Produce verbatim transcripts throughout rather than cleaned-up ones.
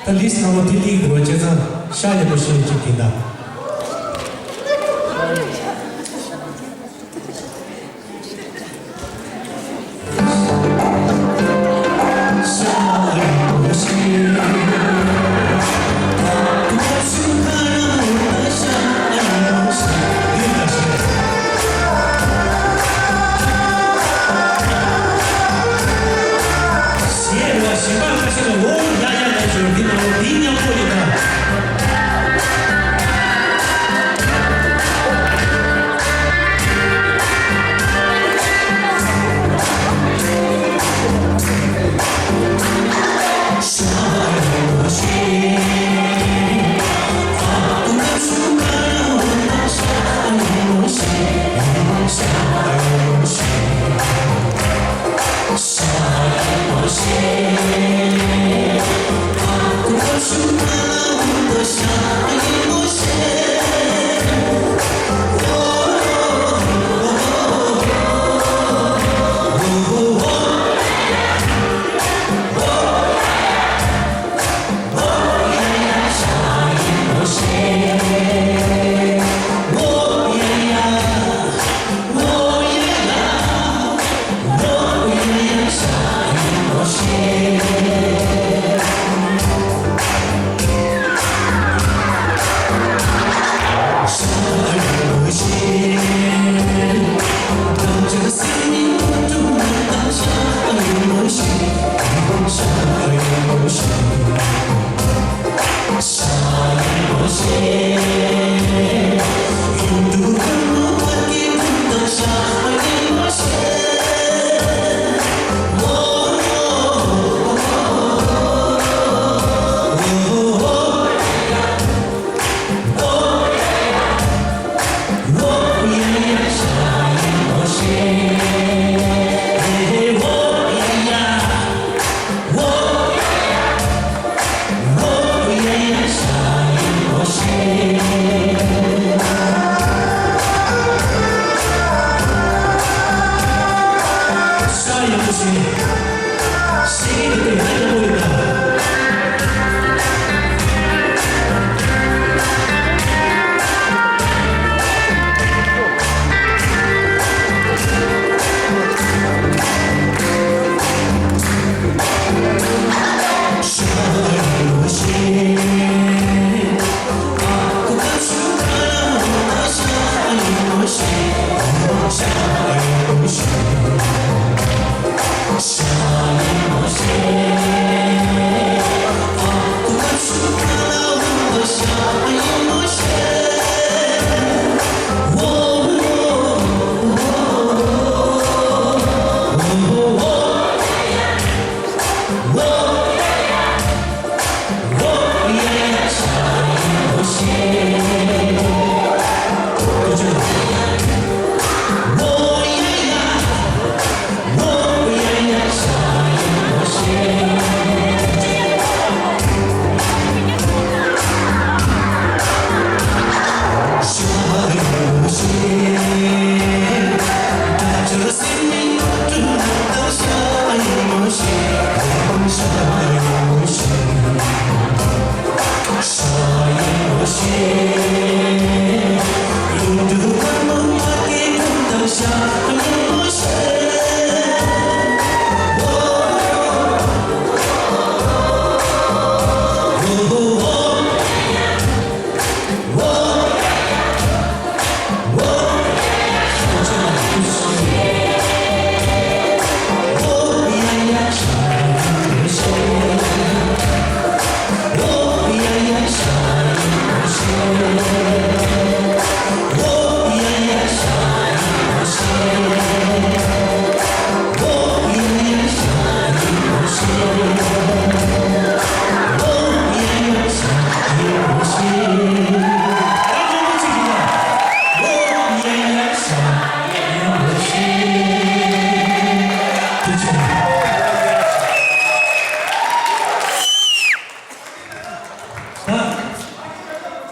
ད་ལིས་ནང་ལོགས་དེ་ཏིག་འདུག་བ། བྱས་ཙང་ཤ་ཡག་པོ་བཤད་ཅིག་གིན་ད། ད།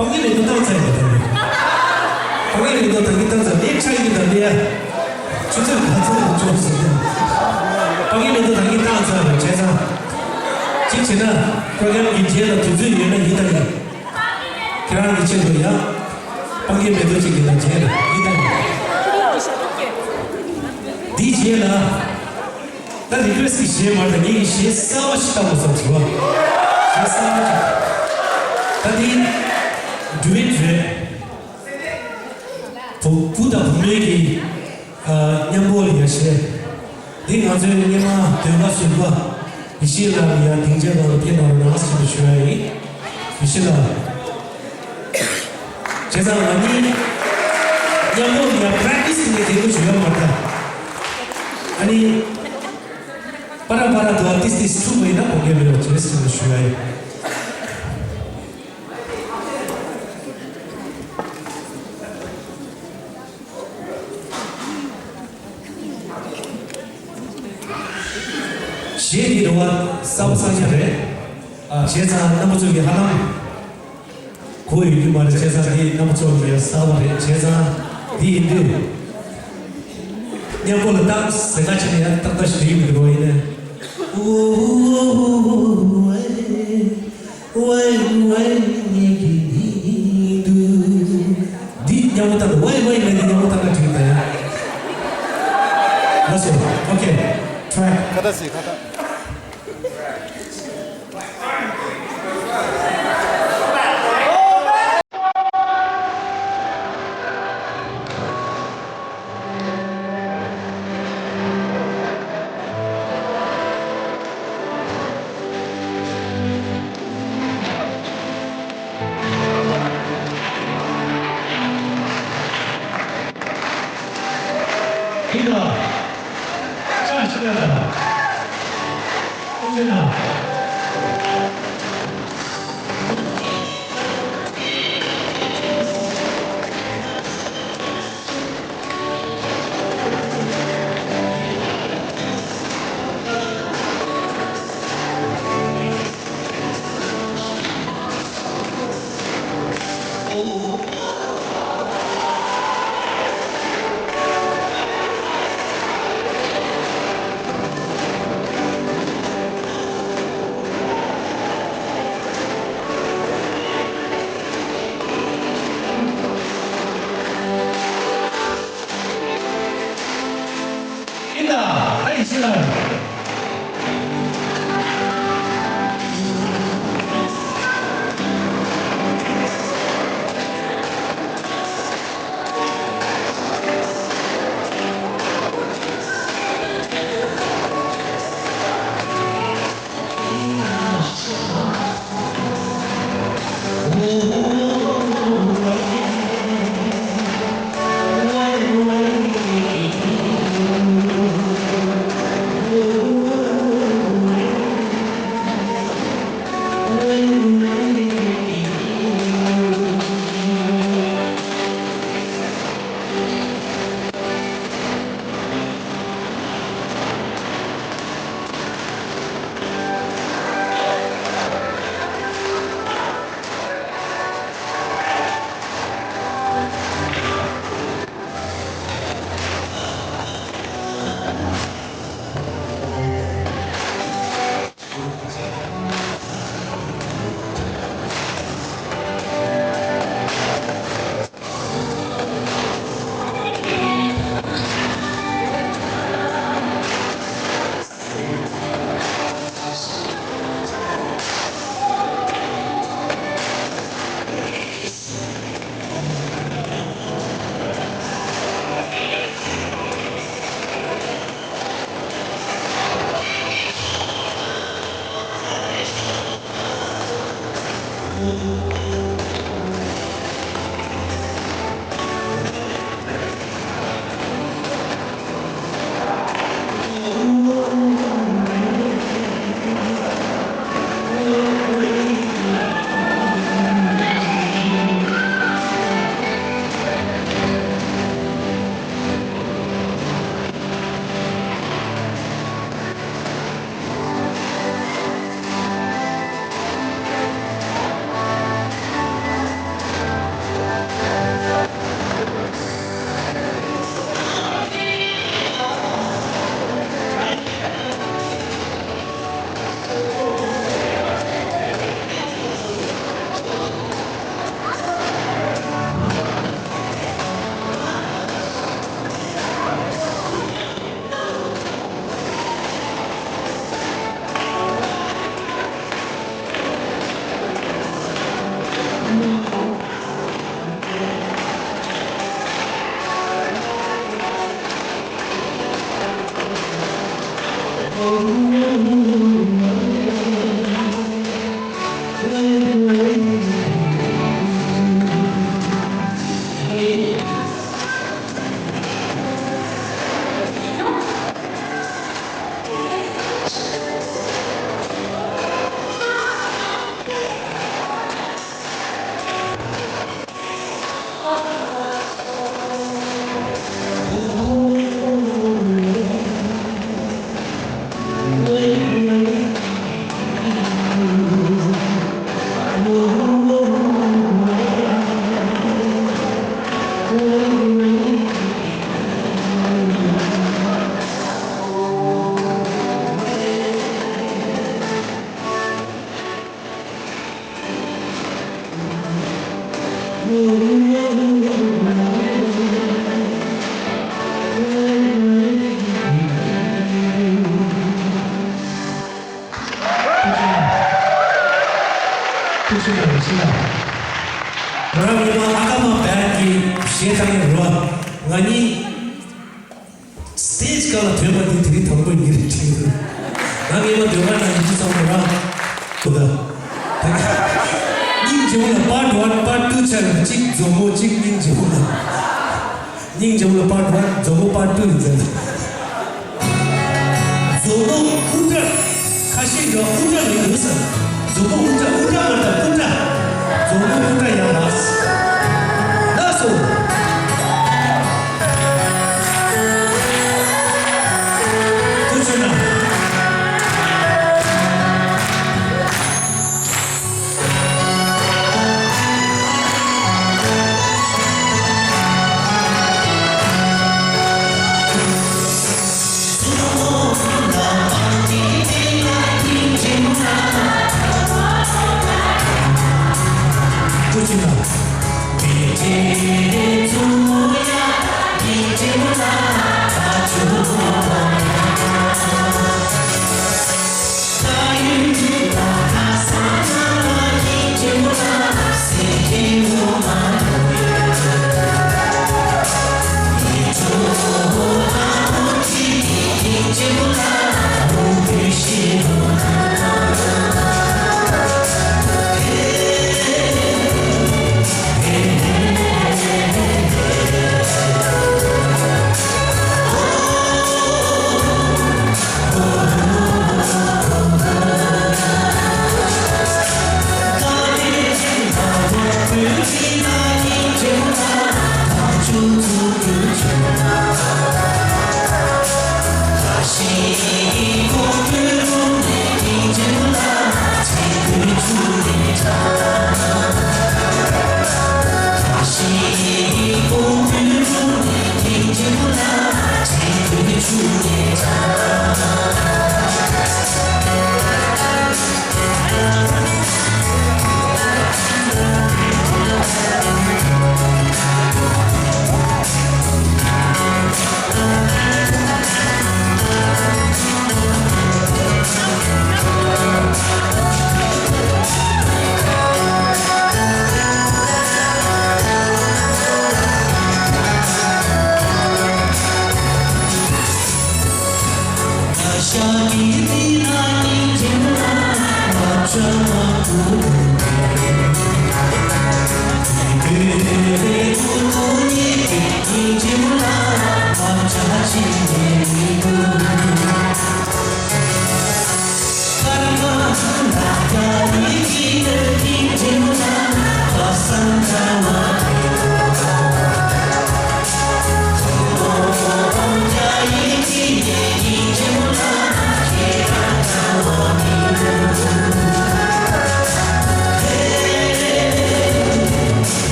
སྤང་གི་མེ་ཏོག་བཏང་ཚར་ཡོད་དམ། སྤང་གི་མེ་ཏོག་ད་གིན་བཏང་ཚར་མེད་ཆ་ཡིན་གི་ད་ལེ། ཆུ་ཚོད་ག་ཚོད་ལ་འབྱོར་ཟེར་ཏེ། སྤང་གི་མེ་ཏོག་ད་གིན་བཏང་ཚར་བ་བྱས་ཙང་། གཅིག་བྱས་ན་པྲོ་གྷ་རམ་གྱི་རྗེས་ལ་དུས་ཚོད་ཡོད་ན་ཡིན་ད་ཡིན། ཁྱེད་རང་གི་ཆེད་དུ་ཡ། སྤང་གི་མེ་ཏོག་གཅིག་གི་ལ་རྗེས་ལ་ཡིན་ད་ཡིན། འདིའི་རྗེས་ལ། ད་རི་ཀུ་ཨེ་སི་གི་གཞས་མ་རེད། ངེད་ཀྱི་གཞས་གསར་བ་ཞིག་བཏང་དགོས་བསམ་བྱུང་བ། གཞས་གསར་བ་ཞིག་ད་འདི་ཌུ་ཨེཊ་རེད། བུ་བུ་དང་བུ་མོའི་གི་ཨ། མཉམ་པོ་ལ་ཡ་བཤད། འདི་ང་ཚོའི་སྔོན་མ་ཟློས་གར་ཟུར་པ་ཡེ་ཤེས་ལགས་ལ་ཡ་སྡིངས་ཆ་སྒང་ལ་ཕེབས་གནང་རོགས་གནང་ཞེས་ཞུ་ཡ་ཡིན། ཡེ་ཤེས་ལགས། བྱས་ཙང་ང་གཉིས་མཉམ་པོ་ལ་ཡ་པྲེག་ཊི་སི་ནས་དེ་འདྲ་ཞུ་ཡ་མ་རེད། ཨ་ནི། པ་ར་པ་ར་དུ་ཨ་ཏིས་ཏིས་ཐུག་མེད་ན་གོ་གེ་མེད་པ་བྱས་ཞེས་ཞུ་ཡ་ཡིན། གཞས་འདི་རེད་བ། གསར་པ་གསར་རྐྱང་རེད། ཨ། བྱས་ཙང་རྣམ་པ་ཚོ་གི་ཧ་ལམ་གོ་ཡོད་རྒྱུ་མ་རེད། བྱས་ཙང་འདི་རྣམ་པ་ཚོ་གི་གསར་པ་རེད། བྱས་ཙང་འདི་ཡིན་དུས་མཉམ་པོ་ལ་ཏག་ཟེར་ཁ་ཕྱེ་ནས་ཡང་ཏག་ཏག་ཞིག་ཡིན་མི་འདུག་ཡིན་ནའི། ཝའི་ཝའི་ངེད་ཀྱི་མི་འདུག་འདི་མཉམ་པོ་བཏང་། ཝའི་ཝའི་ངེད་ཀྱི་མཉམ་པོ་བཏང་ན་འགྲིག་ད་ཡ། ལགས་སོ། ཨོ་ཁེ། ཊེག་ཁ་ཏ་སི་ཁ་ཏ། ཁྱེད་ལ་ཅང་ཤེས་ཡ་དང་། ཨོ་ཁེ་ན། ཐུགས་རྗེ་གནང་། ཐུགས་རྗེ་གནང་། ང་རང་མི་མང་ཨ་ཀ་མ་བན་གྱི་གཞས་བཏང་ཡོད་རེད་བ། ང་གཉིས་སི་ཊེ་ཇི་སྒང་ལ་ཐོན་པ་འདི་དེ་རིང་དང་པོ་ཡིན་རེད་དྲན་གྱི་འདུག་ང་ངའི་མ་ཟློས་གར་ནང་ཡིན་གཅིག་ཚང་མ་རང་གོ་ད། སྙིང་རྗེ་བོ་ལ་པར་ཊི་ཝན་པར་ཊི་ཊུ་ཆགས་ཡོད། གཅིག་མཛོ་མོ་གཅིག་སྙིང་རྗེ་བོ་ལ། སྙིང་རྗེ་བོ་ལ་པར་ཊི་ཝན། མཛོ་མོ་པར་ཊི་ཊུ་ཡིན་ཟེར། མཛོ་མོ་ཨུ་ཏྲ། ཁ་ཤས་ཀྱིས་ཨུ་ཏྲ་ལབ་ཡོད་ཟེར། མཛོ་མོ་ཨུ་ཏྲ། ཨུ་ཏྲ་མ་རེད་ད། ཨུ་ཏྲ། མཛོ་མོ་ཨུ་ཏྲ་ཡང་ལགས། ལགས་སོ། ཐུགས་རྗེ་གནང་།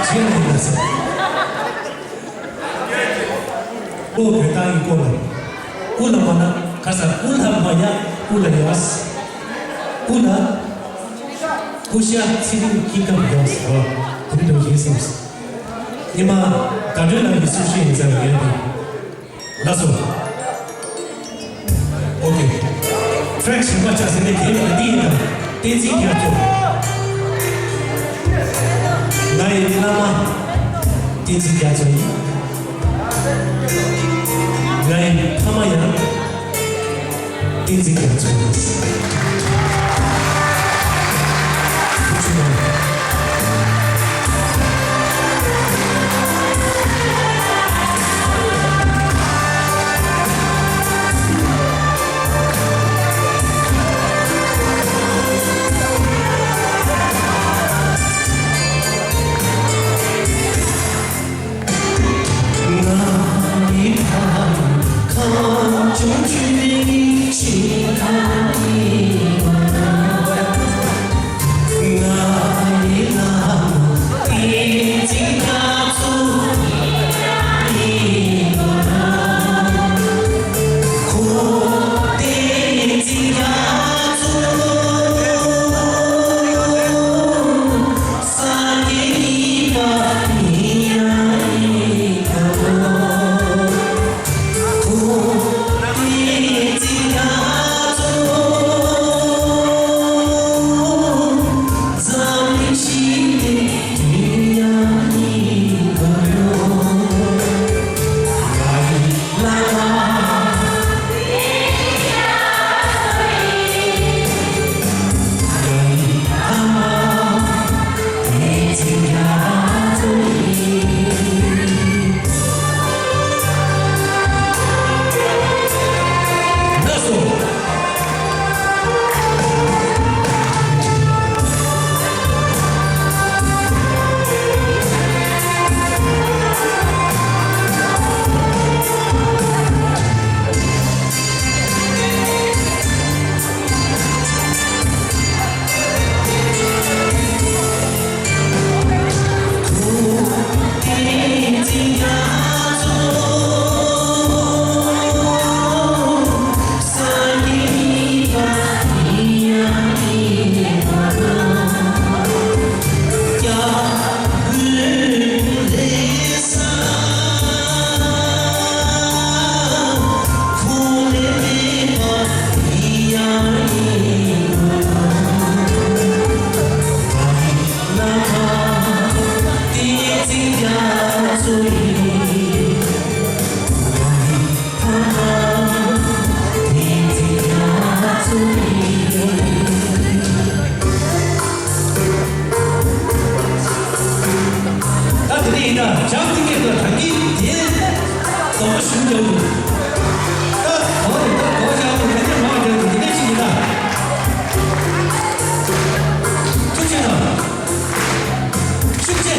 ཁྱེད་ལ་ཡིན་ཟེར། ཨོ་བོད་ཏང་གི་སྐོར་ལ། ཨུ་ལ་མ་ན་ཁ་ས་ཨུ་ལ་མ་ཡ་ཨུ་ལ་ཡ་ས། ཨུ་ལ་ཨུ་ཤ་ཚེ་རིང་སྐྱིད་ཁམས་ཡ་ས། དེ་འདྲ་ཡིན་སེམས། ཉི་མ་ཟླ་སྒྲོན་ལགས་ཀྱི་གསུང་བཤད་ཡིན་ཙང་ཡོད་དེ། ལགས་སོ། ཨོ་ཀེ། ཊེག་གཞན་པ་ཆགས་ཟིན་ནས་དེ་ལ་འདི་ཡིན་དང་། བསྟན་འཛིན་རྒྱ་མཚོ། ང་ཡི་བླ་མ་བསྟན་འཛིན་རྒྱ་མཚོ་ཡིན། ང་ཡི་ཕ་མ་ཡང་བསྟན་འཛིན་རྒྱ་མཚོ་ཡིན། ཐུགས་རྗེ་གནང་། ད་དེ་ནས་ཡིན་ན་བྱམས་བསྟི་གནས་དང་དྲན་གྱི་དེ་བཟང་པོ་ཞིག་འཇོག་འདུག་ད་གོ་རེ་ད་གོ་བྱ་བ་རེ་རེ་མང་རེ་འདི་འདྲ་ཞིག་ཡིན་ན། ཐུགས་རྗེ་གནང་། ཤུགས་ཆེ།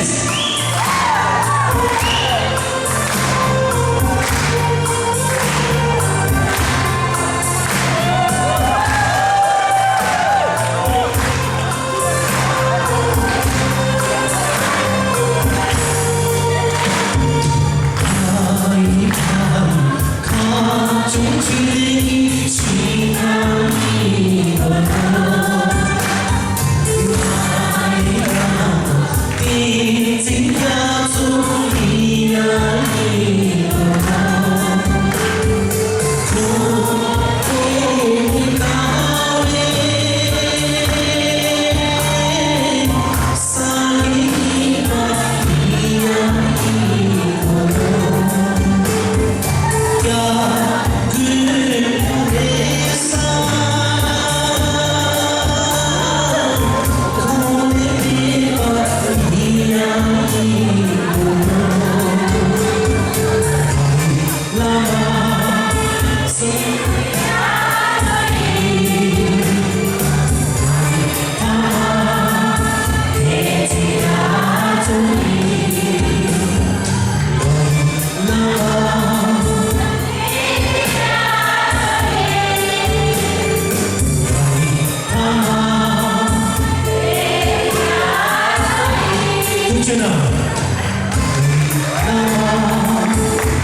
ཐུགས་རྗེ་གནང་།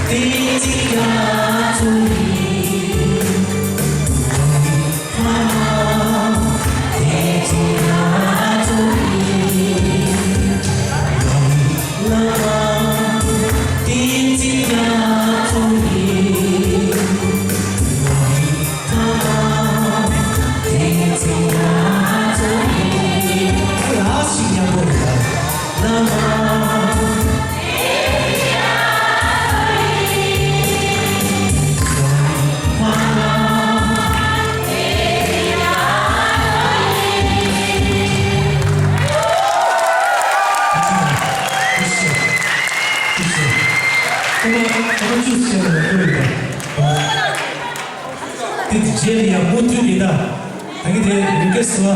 དེ་རྗེས་ལ་ཡང་མུ་མཐུད་ཡིན་ད། ད་གི་དེ་རི་ཀེ་སི་ལ་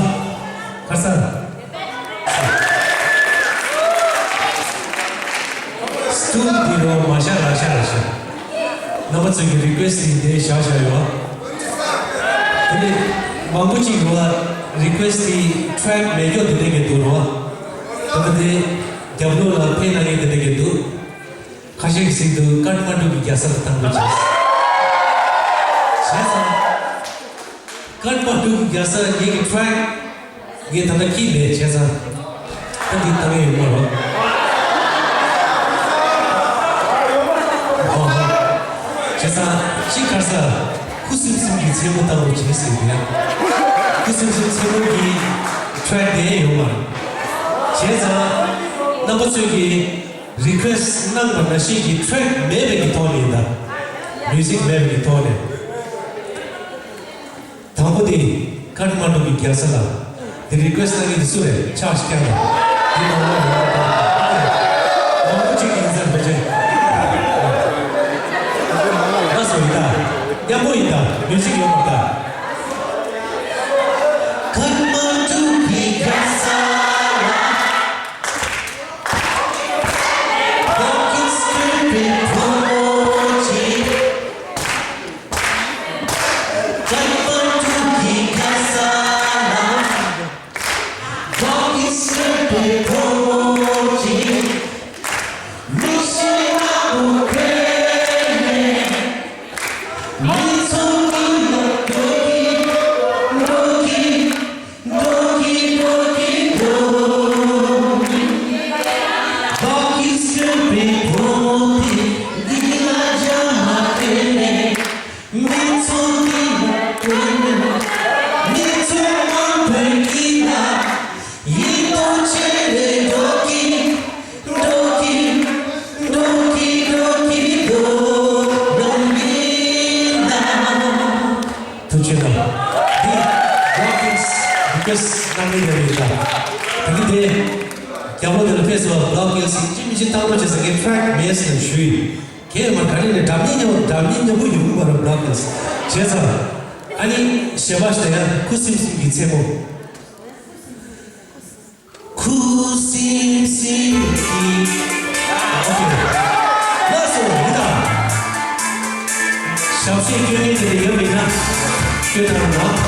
ཁ་སང་སྟུ་དི་རོ་མ་ཤ་ར་ཤ་ར་ཤ། རྣམ་པ་ཚོས་ཀྱི་རི་ཀེ་སི་དེ་བཞག་བཞག་ཡོད། དེ་ནས་མང་པོ་ཅིག་ཡོད་ལ་རི་ཀེ་སི་དེ་ཊེག་མེད་ཀྱོག་དེ་འདྲ་གི་འདུག་རོ། ད་གི་དེ་རྒྱབ་ལོགས་ལ་ཕེབས་གནང་མཁན་དེ་འདྲ་གི་འདུག་ཁ་ཤས་ཀྱིས་ཟེར་འདུག་ཀཏ་མན་ཌུ་གི་རྒྱལ་ས་ལ་བཏང་དགོས་བྱས། བྱས་ཙང་། ཀཏ་མན་ཌུ་གི་རྒྱལ་ས་ངེད་ཀྱི་ཊེག་ངས་ད་ལྟ་ཁྱེར་མེད་བྱས་ཙང་། ད་འདི་བཏང་ཡས་ཡོད་མ་རེད། ཨོ་ཧོ། བྱས་ཙང་ཅི་ཁར་ས་ཁུ་སིམ་སིམ་གྱི་མཚན་མོ་བཏང་དགོས་བྱས་ཟེར་གི་ཡ། ཁུ་སིམ་སིམ་མཚན་མོ་གི་ཊེག་དེ་ཡོད་མ་རེད། བྱས་ཙང་རྣམ་པ་ཚོས་ཀྱི་རི་ཀུ་ཨེ་སི་གནང་བ་ནང་བཞིན་གྱི་ཊེག་མེད་པའི་གི་ཐོག་ནས་ཡིན་ད། མིའུ་ཟིག་མེད་པའི་གི་ཐོག་ནས། དང་པོ་དེ་ཀཏ་མན་ཌུ་གི་རྒྱལ་ས་ལ་དེ་རི་ཀུ་ཨེ་སི་གནང་མཁན་དེ་སུ་རེད། ཕྱག་ཞིག་བརྐྱངས་དང་། དེ་མང་བ་རེད་པ། མང་པོ་ཅིག་ཡིན་ཙང་འདོད་ཆེན། ལགས་སོ་ཡིན་ད། མཉམ་པོ་ཡིན་ད། མིའུ་ཟིག་ཡོད་མ་ད། ཀཏ་མན་ཌུ་གི་རྒྱལ་ས་ལ། ཐུགས་རྗེ་གནང་། འདི་Block Hills request གནང་མཁན་རེད་ད། ད་གིན་དེ་རྒྱལ་པོ་དེ་ལ་ཕེབས་སོང་། Block Hills ཡིན་གཅིག་མིན་གཅིག་བཏང་རོགས་བྱས་ཟེར་ངས་ཊེག་མེད་ཟེར་ཞུས། ཁྱེད་མ་ག་རེ་ནས་སྒྲ་སྙན་ཉམས་སྒྲ་སྙན་ཉམས་པོ་ཡོང་གི་མ་རེད། Block Hills བྱས་ཙང་། ཨ་ནི་གཞས་པ་ཞིག་ཡང་ཁུ་སིམ་སིམ་གྱི་མཚན་མོ། ཁུ་སིམ་སིམ་གྱི། ཨོ་ཁེ། ལགས་སོ་ཡིན་ད། ཞབས་ཕྱི་སྐྱོན་མཁན་དེ་འདྲ་ཡོད་མེད་ན་སྐྱོན་གནང་རོགས།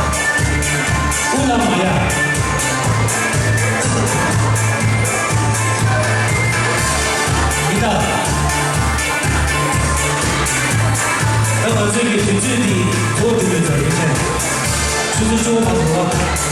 ཨུ་ལ་མ་ཡ། ཡིན་ད། ད་ང་ཚོའི་གི་དུས་ཚོད་འདི་འགོ་འཛུགས་ཡོད་ཚར་ཡོད་ཚད། ཆུ་ཚོད་བཅུ་པ་དང་འགྲོ་བ།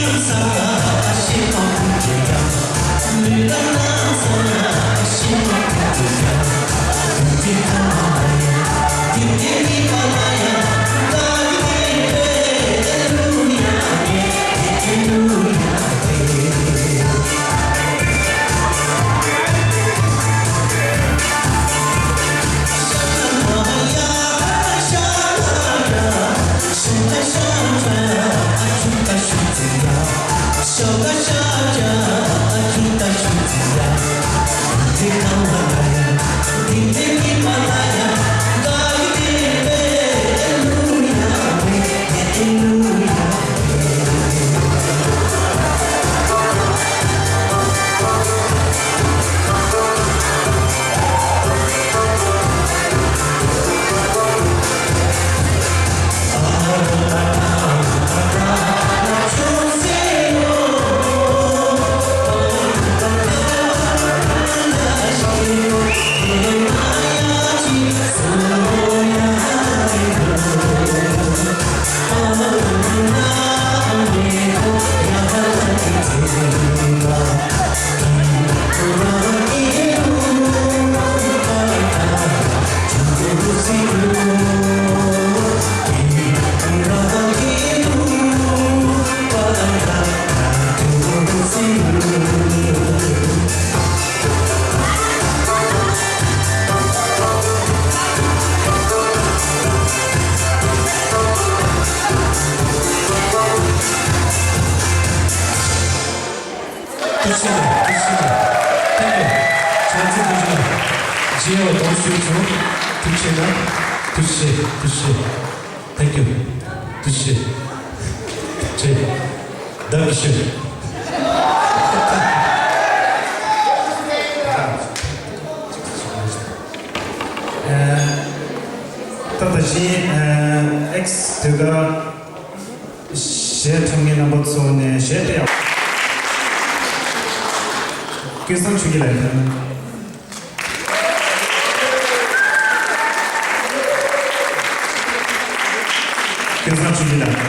ཐུགས་རྗེ་ཆེ། ཐུགས་རྗེ་ཆེ། Thank you. བྱམས་བརྩེ་ཐུགས་རྗེ་ཆེ། རྗེས་ལ་གདོང་ཞུ་ཚུལ། ཐུགས་རྗེ་ཆེ་ན། ཐུགས་རྗེ་ཆེ། ཐུགས་རྗེ་ཆེ། Thank you. ཐུགས་རྗེ་ཆེ། བདག་གིས་ཞུ། ད་ད་ཅི་ཨེག་སི་དེ་ག་གཞས་འཁྲབ་མཁན་རྣམ་པ་ཚོ་ནས་གཞས་དེ་ཡང་། ཀུན་བཟང་ཆོས་སྐྱིད་ལགས་ཡིན། ཀུན་བཟང་ཆོས་སྐྱིད་ལགས།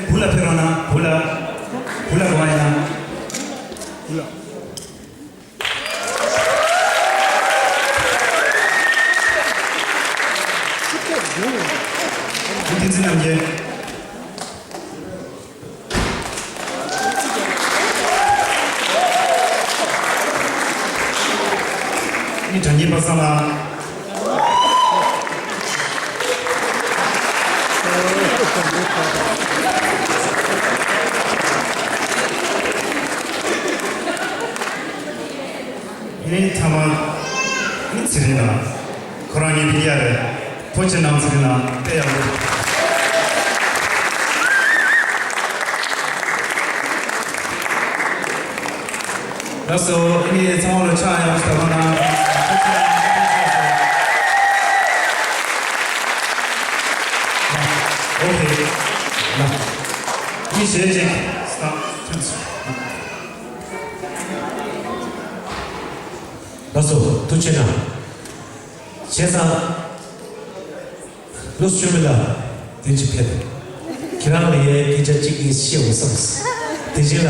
བུ་ལ་ཕེབས་རོགས་གནང་། བུ་ལ། བུ་ལ་གོ་བ་ཡིན་ན། བུ་ལ། བུ་བསྟན་འཛིན་རྣམ་རྒྱལ། ནི་དྲ་བརྙན་པ་སངས་ལགས། ངའི་ཐ་མ་ནི་ཚེ་རིང་ལགས། ཁོ་རང་ངའི་ཕི་ཡ་རེད། ཕོ་ཆེ་ནང་ཚེ་རིང་ལགས་དཔེ་ཡག་པོ། ལགས་སོ། ངས་ཚང་མ་ལ་ཕྱག་ཡག་པོ་ཞིག་བཏབ་ན། ཨོ་ཁེ། ལགས། ངས་གཞས་ཅིག་བཏང་། ལགས་སོ། ཐུགས་རྗེ་གནང་། བྱས་ཙང་། ལོ་གཞོན་པ་ལ་དེ་ཅིག་ཕེབས། ཁྱེད་རང་ལ་ཡའི་སྐད་ཆ་གཅིག་གཉིས་བཤད་འོང་བསམས། དེ་བཞིན་ལ་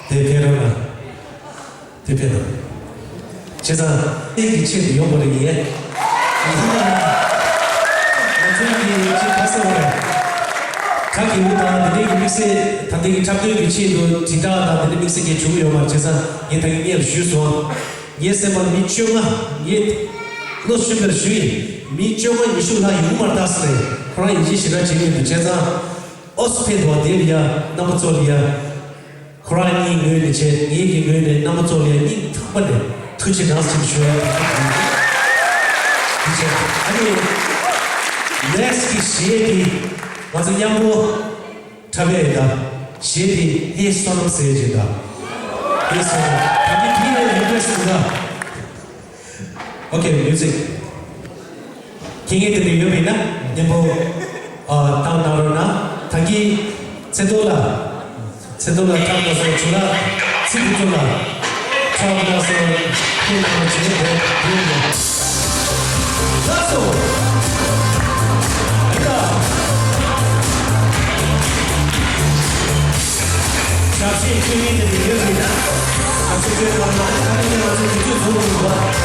དེ་ཕེབས་རོགས་གནང་། དེ་ཕེབས་དང་། བྱས་ཙང་ཨེ་གི་ཆེད་དུ་ཡོང་བ་རེད་ཡིན། ང་ཚོའི་གི་ཅིག་ཁ་གསལ་བ་རེད། ག་གི་འུ་དང་དེ་འདྲའི་གི་དམིགས་བསལ་ད་ལྟའི་གི་འཁྲབ་སྟོན་གི་ཆེད་དུ་དྲིལ་བསྒྲགས་དང་དེ་འདྲའི་དམིགས་བསལ་གྱི་བྱུང་ཡོད་མ་རེད། བྱས་ཙང་ངས་ད་གི་སྔོན་ལ་ཞུས་སོང་། ངའི་སེམས་པར་མི་བཅོ་ལྔ། ངས་ལོ་གཞོན་པར་ཞུ་ཡིན། མི་བཅོ་ལྔ་ཉི་ཤུ་ལྷག་ཡོང་མར་ལྟ་སོང་རེད། ཁོ་རང་ཡིད་ཆེས་ཞེ་དྲག་བྱེད་ཀྱི་འདུག་བྱས་ཙང་། ཨོ་སི་ཕེ་དུ་བ་དེབ་ཡ་རྣམ་པ་ཚོ་ལ་ཡ། ཁོ་རང་གཉིས་ངོས་ནས་བྱས་ངེད་ཀྱི་ངོས་ནས་རྣམ་པ་ཚོ་ལ་ཡ་སྙིང་ཐག་པ་ནས་ཐུགས་རྗེ་གནང་ཞེས་ཞུ་ཡ་ཡིན། དེ་བྱས་ཨ་ནི། ནེག་སི་གི་གཞས་དེ་ང་ཚོ་མཉམ་པོ། འཁྲབ་ཡས་ཡིན་ད། གཞས་དེ་ཧེ་བསོད་ནམས་ཟེར་ཡས་ཡིན་ད། ཧེ་བསོད་ནམས། ད་གིན་ཕི་ཡས་རི་ཀུ་ཨེ་སི་ཊི་ཡིན་ད། ཨོ་ཁེ། མིའུ་ཛིག་ཁྱེད་ངེད་དེ་འདྲ་ཡོད་པ་ཡིན་ན་མཉམ་པོ་ཨ་བཏང་གནང་རོགས་གནང་། ད་གིན་ཚེ་རྡོར་ལགས། ཚེ་རྡོར་ལགས་འཁྲབ་གནང་སོང་། ཇོ་ལགས། ཚེ་བུ་ཚོ་ལགས་འཁྲབ་གནང་སོང་། ཁྱེད་རྣམ་པ་བྱེད་དེ་ཡོད་ཡོད། ལགས་སོ། ཨ་ཡ། ཞབས་ཕྱི་སྤྲོད་མཁན་དེ་འདྲ་ཡོད་མིན་ན། ཞབས་ཕྱི་སྤྲོད་པ་ལ་ཨ་ནི་ང་ཚོ་དུས་ཚོད་བཟོ་དགོས་པ།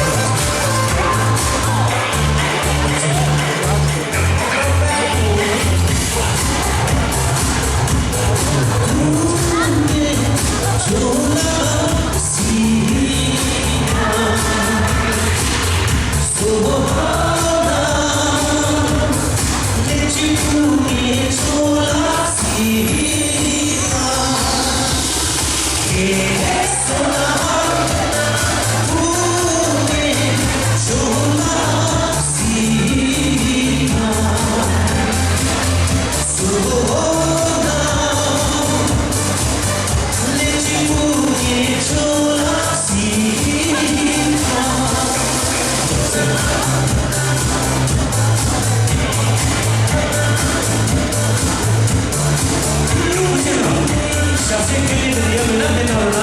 ཞབས་ཕྱི་སྤྲོད་མཁན་དེ་ཡོད་མིན་ན་དེ་ལྟ་བུ་ལ།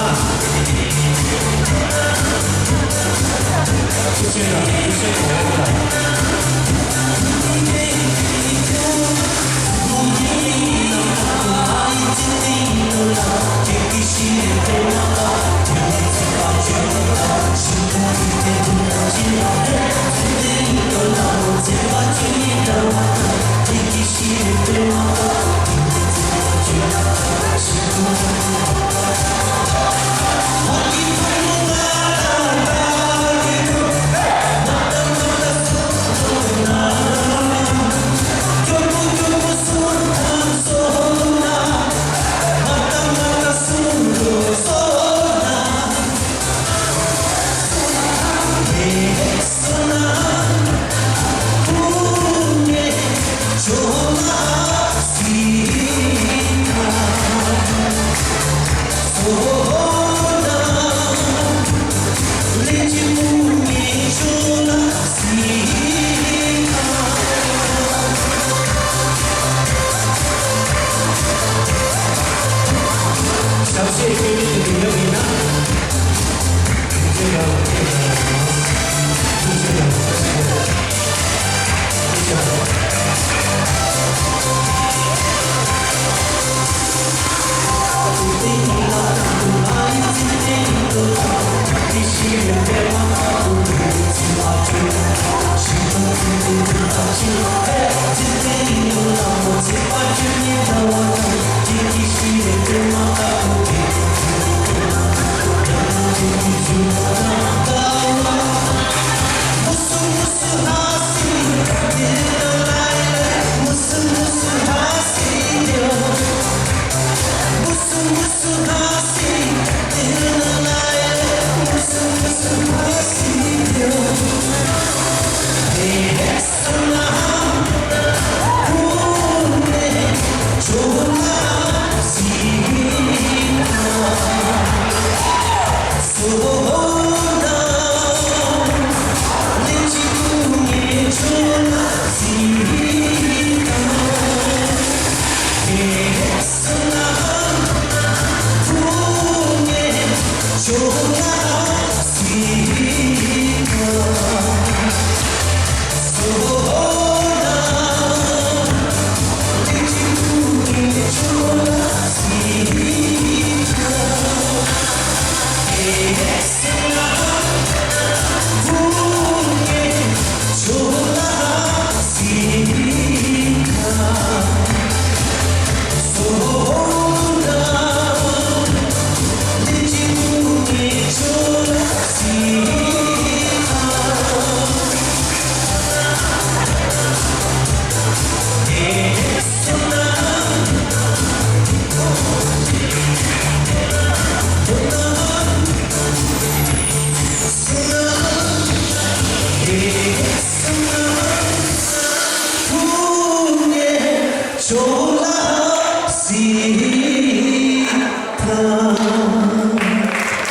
ཞབས་ཕྱི་སྤྲོད་མཁན་དེ་འདྲ་ཡོད་མིན་ན།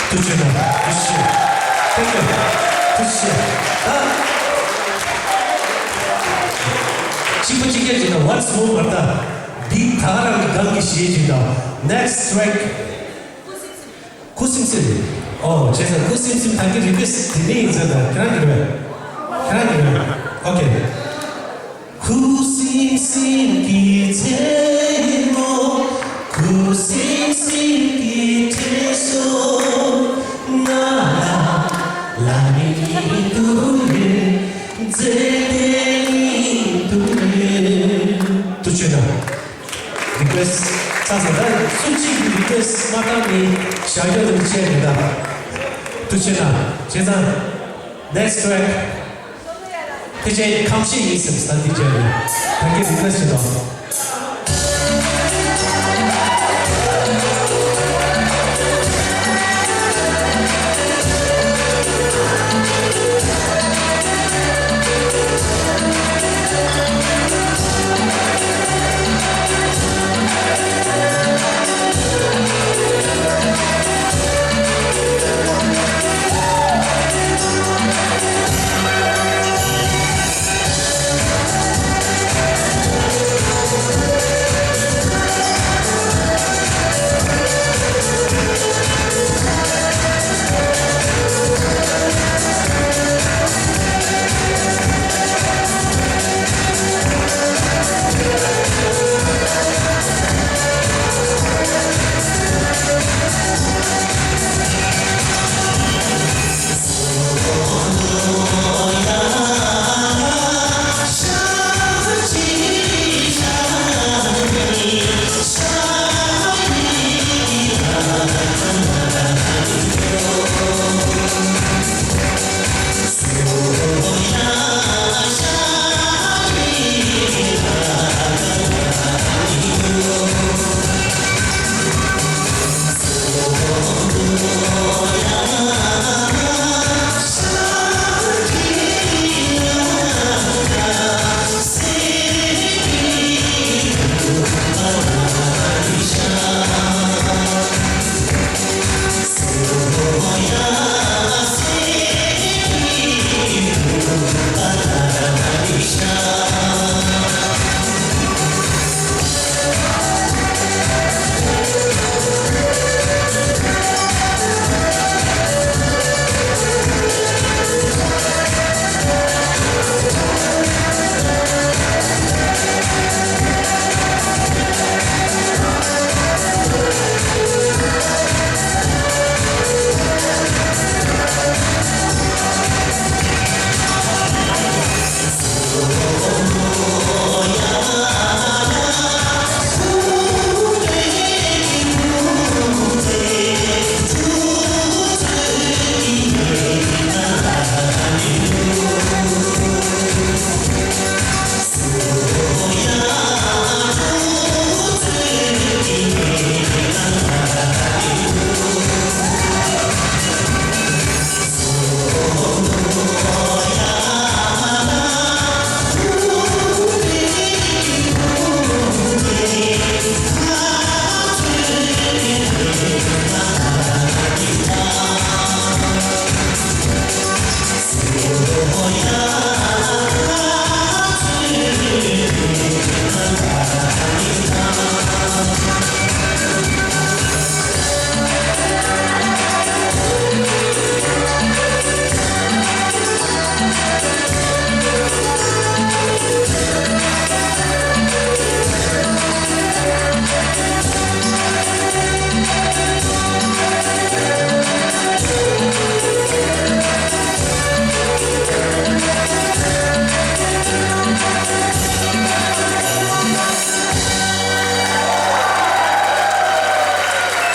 ཐུགས་རྗེ་གནང་། ཐུགས་རྗེ་ཆེ། Thank you། ཐུགས་རྗེ་ཆེ། ད་གཅིག་པ་གཅིག་རྐྱང་ཅིག་དང་། Once more བར་ཐག་འདི་ད་ག་རང་གི་སྒང་གི་གཞས་ཅིག་དང་། Next track། ཁུ་སིམ་སིམ། ཨོ་བྱས་ཙང་ཁུ་སིམ་སིམ་ད་གིན་རི་ཀུ་ཨེ་སི་ཊི་དེ་ནས་ཡིན་ཟེར། ད་ཁྱེད་རང་གི་རེད། ཁྱེད་རང་གི་རེད། ཨོ་ཁེ། ཁུ་སིམ་སིམ་གྱི་མཚན་མོ། ཁུ་སིམ་སིམ་གྱི། ཐུགས་རྗེ་གནང་། རི་ཀུ་ཨེ་སི་ཊི་ཚར་སོང་། ད་སུ་གཅིག་གིས་རི་ཀུ་ཨེ་སི་ཊི་མ་བཏང་ནི་བཞག་རྒྱུ་དེ་བྱས་མི་གདའ། ཐུགས་རྗེ་གནང་། བྱས་ཙང་next track ཕལ་ཆེར་ཁམས་ཤིང་ཡིན་སེམས་ས་འདི་བྱས་ནས་ད་གིན་རི་ཀུ་ཨེ་སི་ཊི་བྱེད་དོ།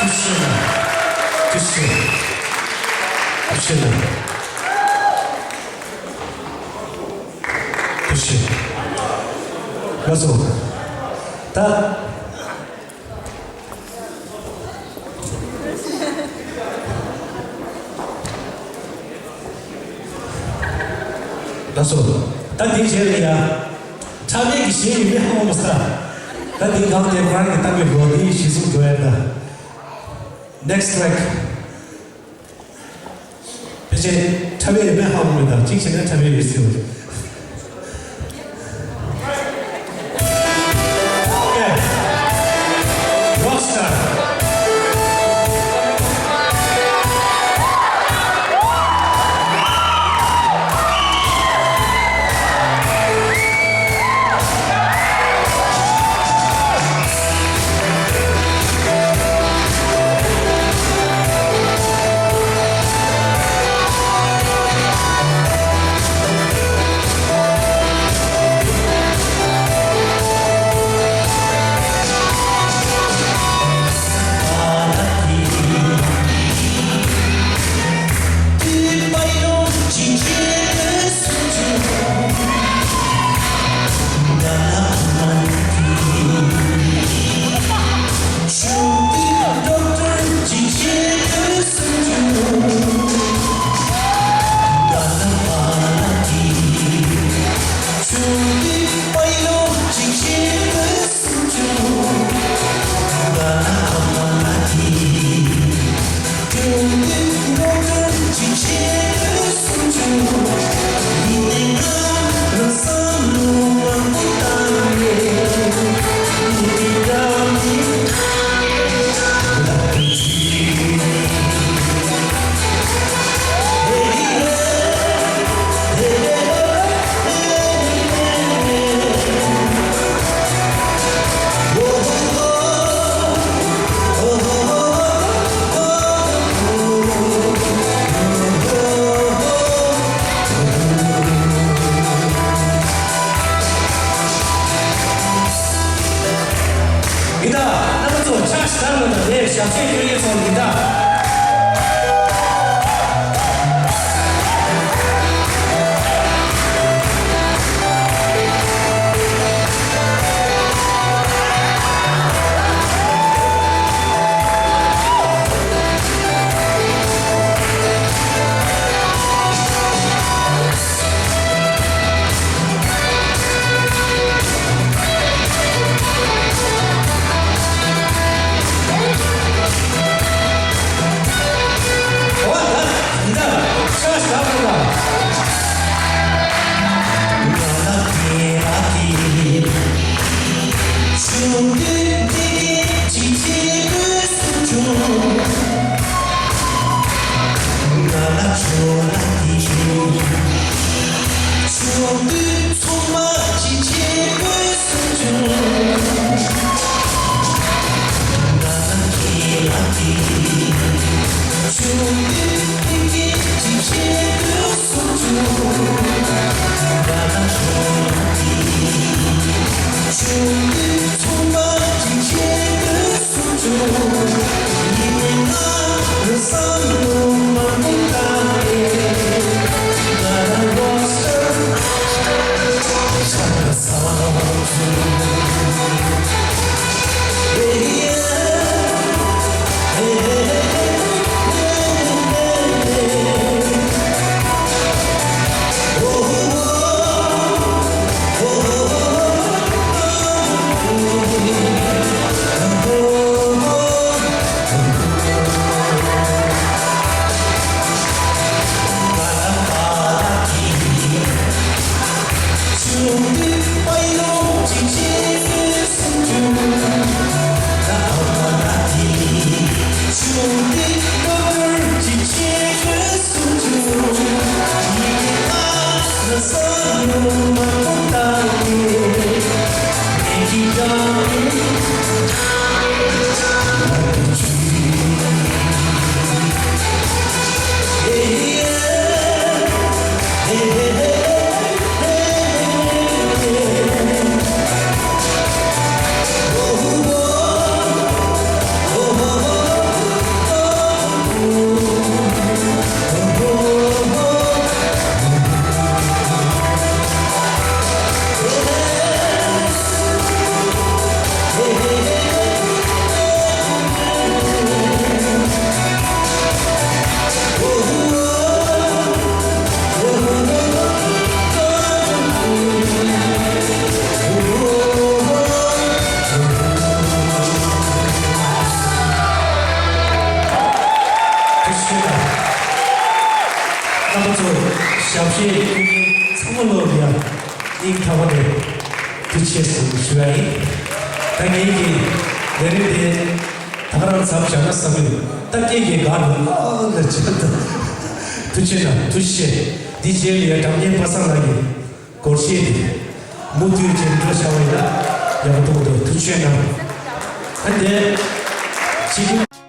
ཐུགས་རྗེ་ཆེ། ཐུགས་རྗེ་ཆེ། ཐུགས་རྗེ་ཆེ། ཐུགས་རྗེ་ཆེ། ལགས་སོ། ད། ལགས་སོ། ད་འདི་བྱས་ལ་ཡ། འཁྲབ་མཁན་གྱི་གཞས་ཡིན་མིན་ཧ་གོ་མ་སོང་། ད་འདི་གང་དེ་ཁོ་རང་གི་ལྟ་བའི་ལོ་འདི་གཞི་བཟུང་འགྲོ་ཡ་ད། Next track ཕལ་ཆེར་འཁྲབ་ཡ་ཡོད་མེད་ཧ་གོ་མེད་ད། གཅིག་བྱས་ན་འཁྲབ་ཡ་ཡོད་སྲིད་པ་རེད། ཨེ། Rockstar། ཞབས་ཕྱི་སྐྱོན་ཡས་ཚོགས་ལི་ད། རྣམ་པ་ཚོ་ཞབས་ཕྱི་ཚང་མ་ལོ་ཡ། སྙིང་ཐག་པ་ནས་ཐུགས་རྗེ་ཆེ་ཞུ་ཡ་ཡིན། ད་ངེད་ཀྱི་ལས་རིམ་དེ་ད་ག་རང་མཚམས་བཞག་ན་བསམ་གྱི་འདུག་ད་སྐད་ཀྱི་སྒང་ནས་ཨ་ལ་ཅི་ལ་ད། ཐུགས་རྗེ་གནང་། ཐུགས་རྗེ་ཆེ། འདི་རྗེས་ལ་ཡ་དྲ་མཉེན་པ་སངས་ལགས་ཀྱི་སྒོར་གཞས་དེ་མུ་མཐུད་བྱས་འགྲོ་བྱ་བ་ཡིན་ན་ཡག་པོ་འདུག་ཐུགས་རྗེ་གནང་། ད་དེ་ཕྱི་དྲིལ།